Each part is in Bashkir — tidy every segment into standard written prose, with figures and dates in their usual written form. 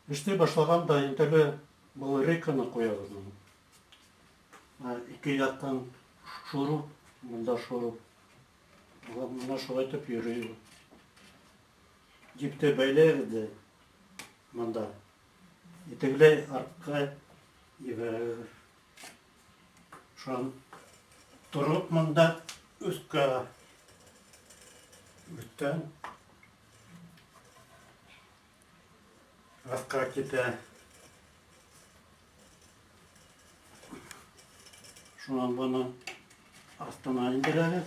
Эшли башлаганда инде әле был рейканы куябыз. Ике яктан шуруп, монда шуруп. Менә шулай итеп йөри ул. Җепте бәйләгез дә монда. Итегләй артка ебәрәгез. Шуннан торып монда өскә өстән Аска китә. Шуннан бұны астына индерәбез.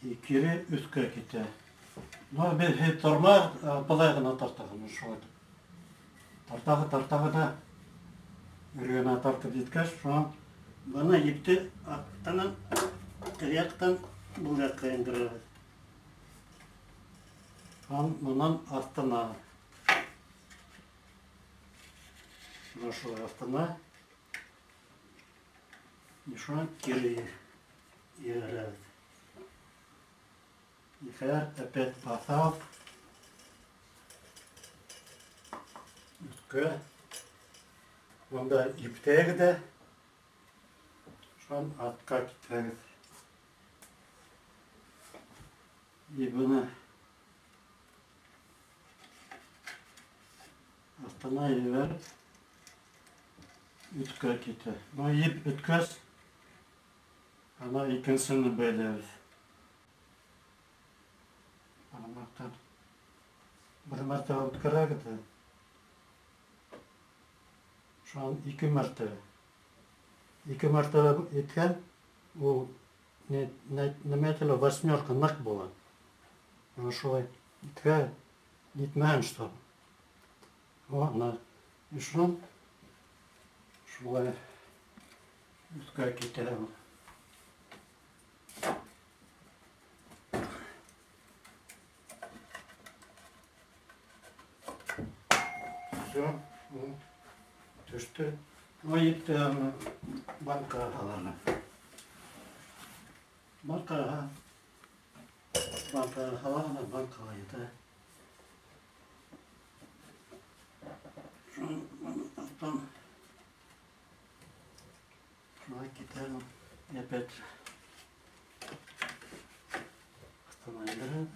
И кире өскә китә. Ну, без торма былай гына тартагыз, шулай итеп. Тартагы, тартагы да бер генә тартып җиткәч, шуннан быны ипте аттан теге яктан бу якка индерәбез. Һәм моннан астына. Менә шулай астына. И шуннан кире җибәрәбез. И хәзер опять басабыз. Өскә. Монда иптәге дә. Шуннан артка китәбез. И быны астына ебәреп өткә китә. Ну, еп беткәч, ана икенчене бәйләбез. Бармактан бер мәртәбә үткәрәбез дә. Шуннан ике мәртәбә. Ике мәртәбә иткән, ул нәмә әйтелә, восьмерка нык була. Менә шулай итә, нитмәһен что. Ладно. И шуннан шулай өскә китә. Все, төште. Ну, итте аны банкага аларга. Банкага. Банкага аларга, банкага ята. Шуны аттан шулай китә. И опять астына индерә.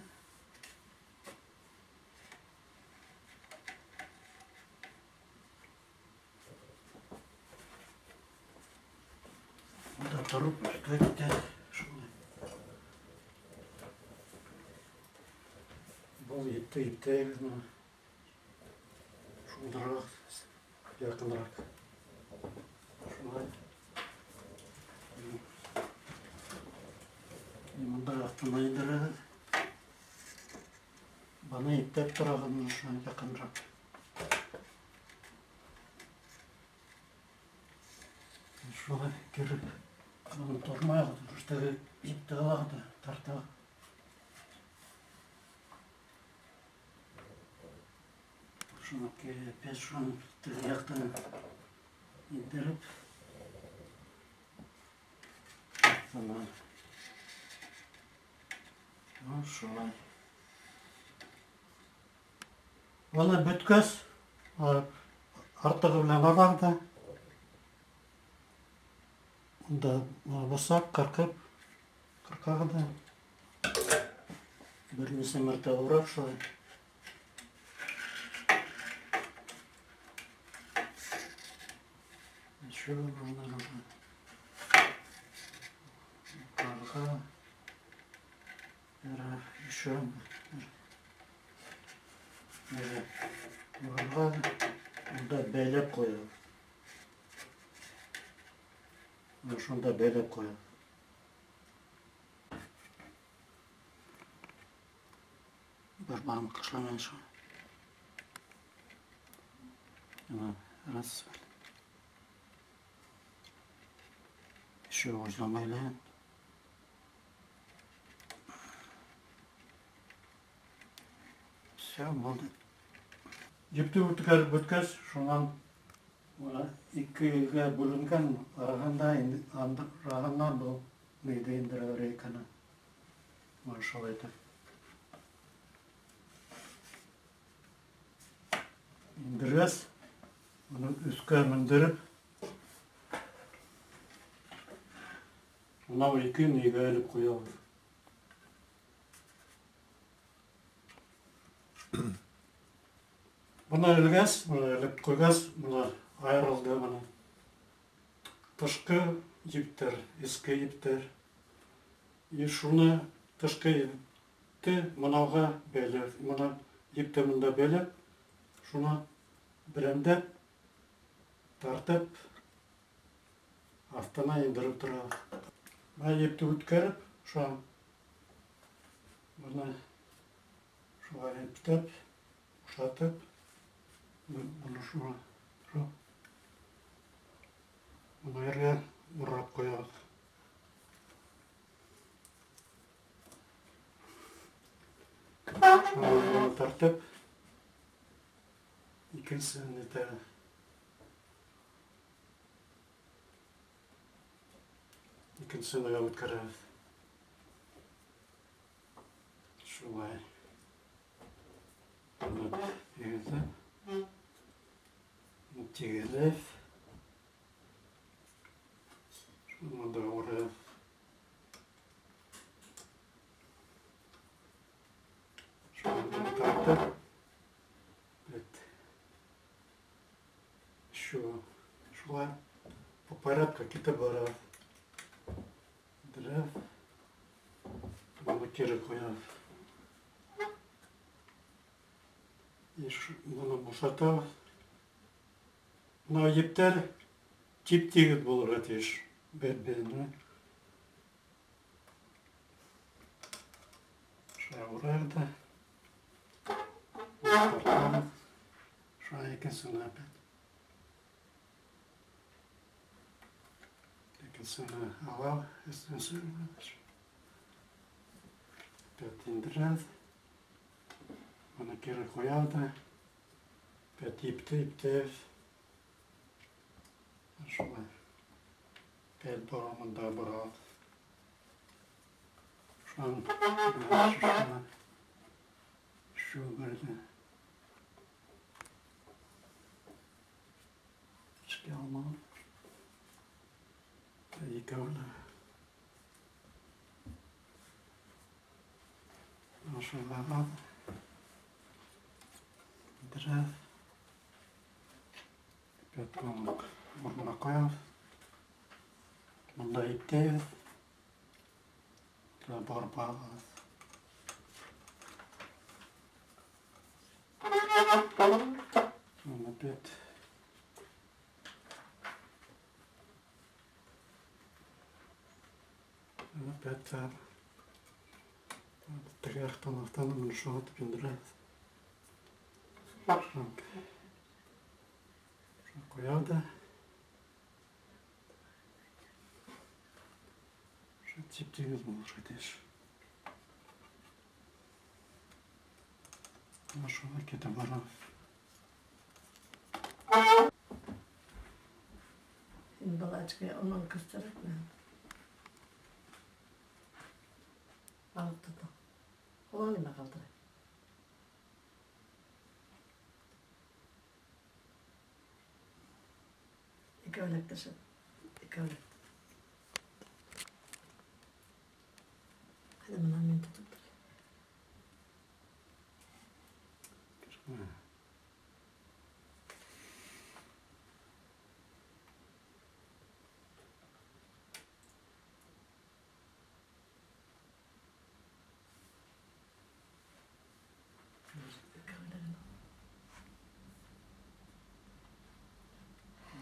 Монда торып өскә китә. Шулай. Был епте иптәйбез моны. Шундырак, якынрак. Шулай. Монда астына индерәбез. Баны иптәп торабыз менә шулай якынрак. Шулай кереп, аны тормагыз, теге ипте ала да тарта. Шуны опять шуны теге яктан индереп, астына. Ну, шулай. Аны беткәч, артыгы белән алар да Монда басак, кыркып, кыркагы да берничә мәртәбә урап шулай. Еще нужно, нужно. Карга. Еще урынга монда бәйләп куябыз. Менә шунда бәйләп куябыз. Бер бармак эшләмәгән шул. Раз. Еще узел бәйләп. Все, булды. Җепте үткәреп беткәч, шуннан менә икегә бүленгән арагында инде арагыннан бу нидә инде рейканы. Менә шулай итеп. Элгәс, быны өҫкә мендереп, мынау ике нигә элеп ҡуябыҙ. Быны элгәс, быны элеп ҡуйғас, бына айырылды бына. Тышҡы ептәр, эске ептәр. И шуны тышҡы епте мынауға бәйләп, мына епте мында бәйләп, шуны берәмдәп тартып аҫтына индереп торабыҙ. Бына епте үткәреп, шуға быны шулай иптәп, бушатып, быны шуға быны ергә урап ҡуябыҙ. Шуны тартып, икенсеһен итәбеҙ. Икенсеһенә үткәрәбеҙ. Шулай. Быны тигеҙләп, тигеҙләп, шуны да урап. Шуны тартып, бит. Еще шулай по порядку китеп бара. Дерев. Быны кире ҡуябыҙ. И быны бушатабыҙ. Мына ептәр тип-тигеҙ булырға тейеш. Бер-беренә. Шулай урайыҡ та. Тартабыҙ. Шулай икенсене опять. Икенсене алабыҙ. Өсөнсө. Опять индерәбеҙ. Быны кире ҡуябыҙ да. Опять епте иптәбеҙ. Шулай. Опять бора, мында борабыҙ. Шунан шуны шу берҙе. Эшкә алмаған. Икәүле. Шулай алабыҙ. Индерәбеҙ. Опять быны урынына ҡуябыҙ. Мында иптәйбеҙ. Барып алабыҙ. Шуны опять. Опять теге яҡтан аҫтан быны шуғытып индерәбеҙ. Шуны ҡуябыҙ да. Шу тип-тигеҙ булырға тейеш. Бына шулай китеп барабыҙ. Һин балачка унан ҡыҫтырып Балыҡ тотоң. Ҡулың нимә ҡалтырай? Икәүләп төшөп. Икәүләп. Ҡайҙа бынан мин тотоп торайым. Икәүләп.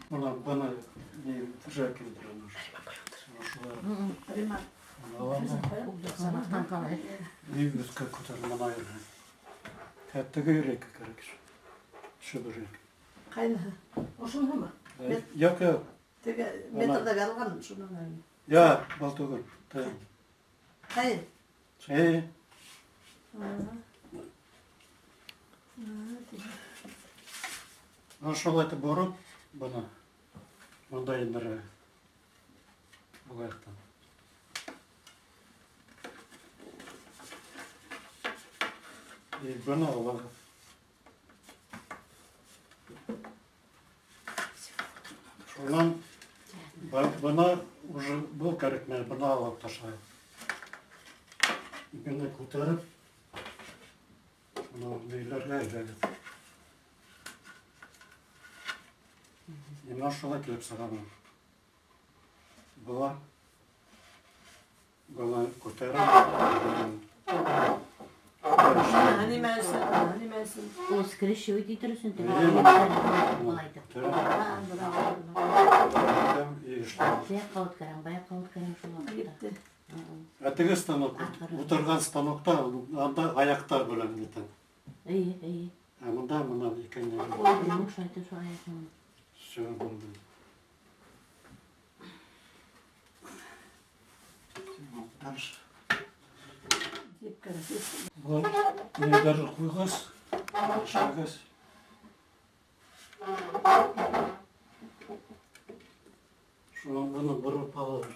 Бына быны ни держак индерә. Шулай. Рима. Быны алам да. Сабаҡтан ҡалай. И өҫкә күтәреп мына ерҙә. Теге йөрәккә кәрәк. Ошо бер йөрәк. Ҡайныһы? Ошоноһомо? Юҡ, юҡ. Теге метрҙа яҙған шуның. Я, был түгел. Ҡай? Эй, бына шулай итеп бороп, быны мында индерә. Был яҡтан. И быны алабыҙ. Шунан бына уже был кәрәкмәй, быны алып ташлайым. Ипене күтәреп, бына ниләргә эләгеҙ. Бына шулай килеп сыға бына. Була. Бына күтәреп, Нимә өсөн? Нимә өсөн? Ул скрещивать итер өсөн теге Эйе, былай итеп. Күтәреп, А, бына, бына. и эшләй. Тияҡҡа үткәрәм, баяҡҡа үткәрәм шул ваҡытта. Епте. Ә теге станок, Ахыры. ултырған станокта анда аяҡтар белән китә. Эйе, эйе. Ә бында бына икән. Мин шулай итеп шул аяҡ менән. Все булды. Дальше. Еп кәрәк. Был ниләр ҡуйғас, эшләгәс. Шунан быны бороп алабыҙ.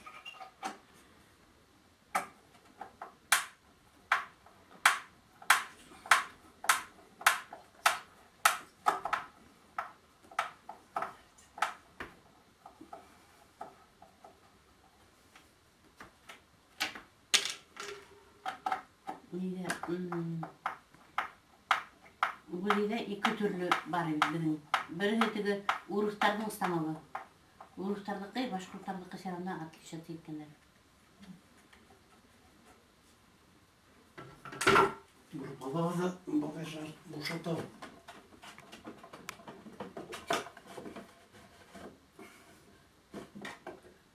Ниҙә, был өйҙә ике төрлө бар беҙҙең. Береһе теге урыҫтарҙың станогы. Урыҫтарҙыҡы, башҡорттарҙыҡы все равно отличаться иткәндәр. Бороп алабыҙ ҙа былай бушатабыҙ.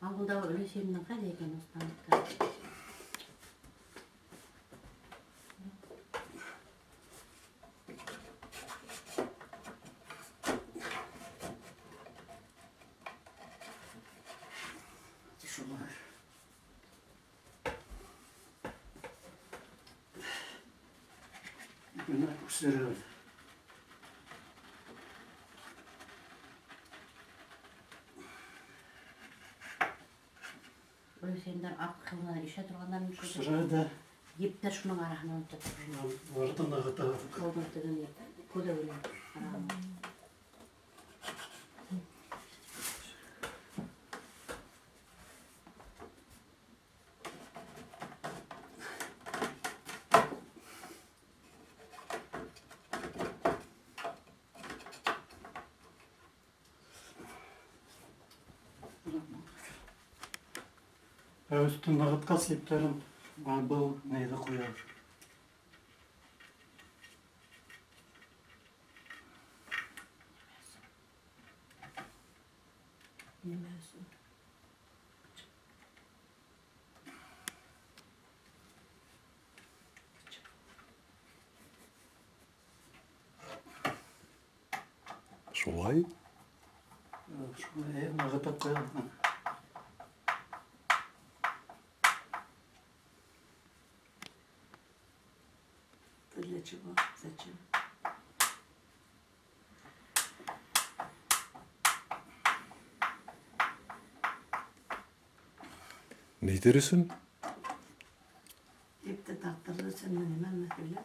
Ауылда өләсәйемдең ҡайҙа икән ул станоктар? Шулай. Бына үҫтерәбеҙ. Өләсәйемдәр аҡ ҡылынан ишә торғандар. Үҫтерә ҙә. Ептәр шуның араһынан үтә. Уларҙы нығытабыҙ. Ҡылдың теген күҙе белән. Ә өҫтөн нығытҡас ептәрен был нейҙе ҡуябыҙ. Нимә өсөн? Шулай? Шулай нығытып ҡуябыҙ. Для чего? Зачем? Нитер өсөн? Епте тарттырыр өсөн нимәме һөйлә?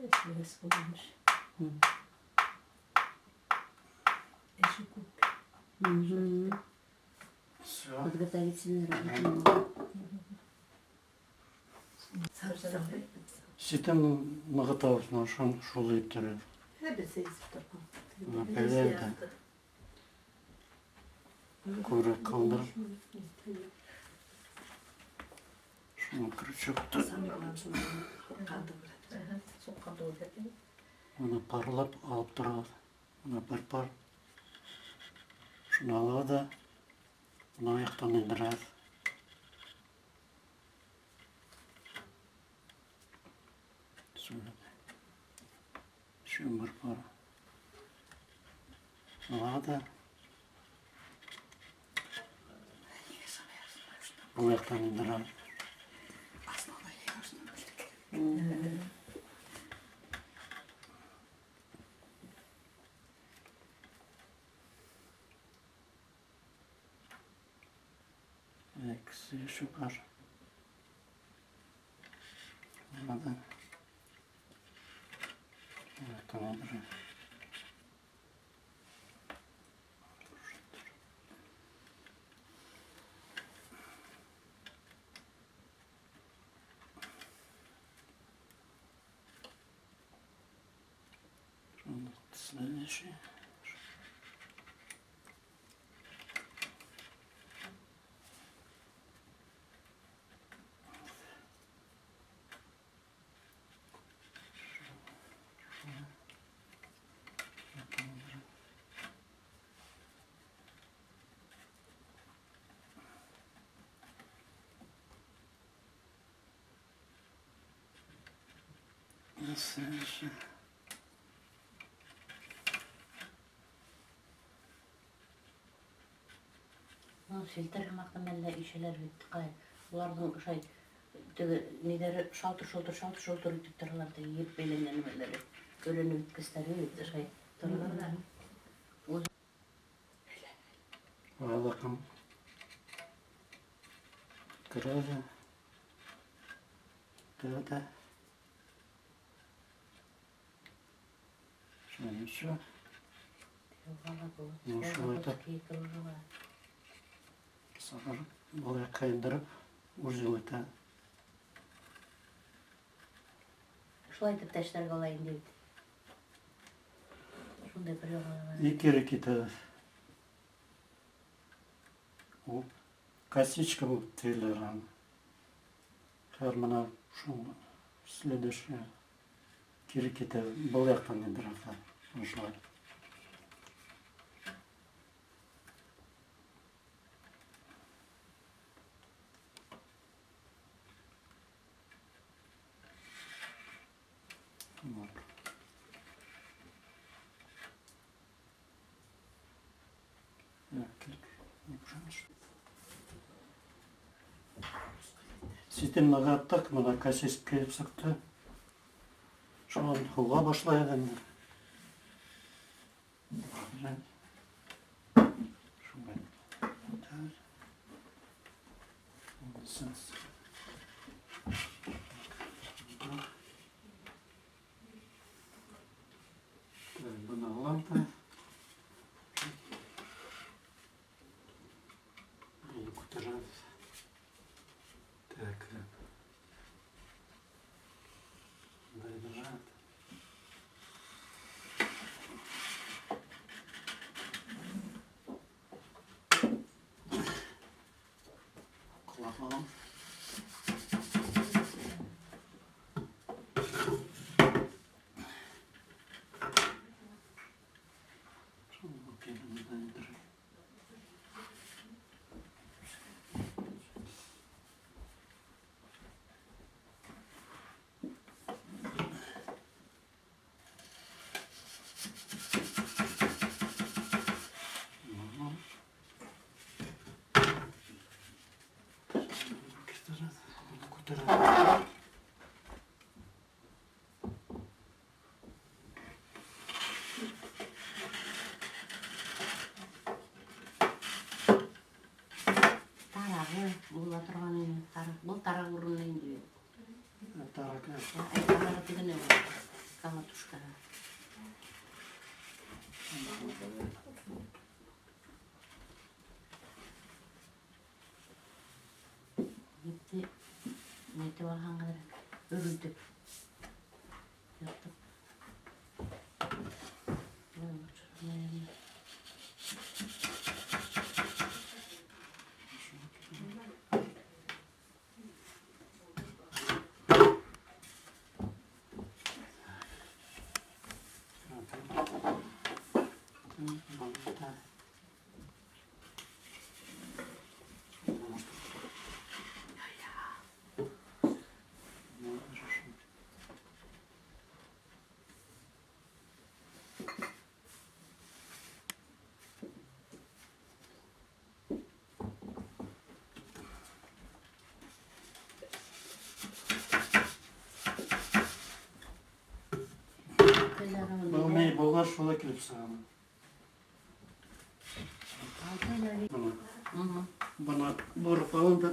Эшләгәс булмыш. Эше күп. Все. Подготовительная работа много. Ситен нығытабыҙ, бына шул ептәрен. Һәбесе итеп торған. Бына бәйләйбеҙ ҙә. Күберәк ҡалдырып. Шуны крючокты. Быны парлап алып торабыҙ. Бына бер пар. Шуны алабыҙ ҙа бына аяҡтан индерәбеҙ. Еще бер пар. Алабыҙ ҙа был яҡтан индерәбеҙ. Икесе еще пар. Надо. яҡтан индерә. Следующий. Следующий. Ну, селтәр һымаҡ мәллә ишәләр бит ҡай. Уларҙың ошай теге ниҙәре шалтыр-шолтор шалтыр-шолтор итеп торалар, теге еп бәйләнгән нәмәләре. Өйрәнеп бөткәстәре бит ошай торалар ҙа. Алаҡам. Керәҙе. Тәүҙә. Что еще? Ну, что это? Кружева. Сағыр был яҡҡа индереп, узел итә. Шулай итеп тә эшләргә була инде бит. Шундай приемы. И кире китә. Ул косичка булып тейеләр аны. Хәҙер мына шул следующий кире китә, был яҡтан индерә хәҙер. Шулай. Вот. Так, килеп, Ситен аттыҡ, мына косичка килеп сыҡты. Шунан һуға башлайҙы инде. Шулай. Так. Так, быны алам да. Быны күтәрәбеҙ. Так. Бында. Ҡолаҡ алам. Шул бында индерә. Күтәрә, быны күтәрә. Тарағы була торған ине. Тараҡ, был тараҡ урыны инде бит. Тараҡ. Әй, тарағы тигене был. Колотушка. Епте нәйтеп алһаң әҙерәк, өрөлтөп. Йыртып. Ой, Был ни булғас, шулай килеп сыға. Бына, бына бороп алам да.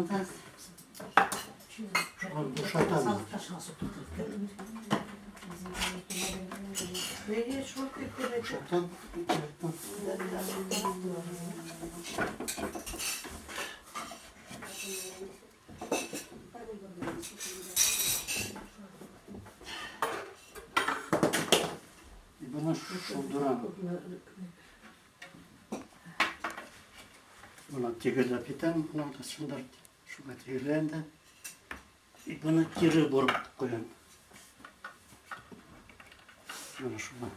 Тартам да шуға бушатам. Салып ташыңа суктырып кердем. Нигә шул китте? Бушатам. И быны шылдырам. Бына тигеҙләп китәм, бына да шунда шуға тигеҙләйем дә. И быны кире бороп ҡуям. Бына шуға.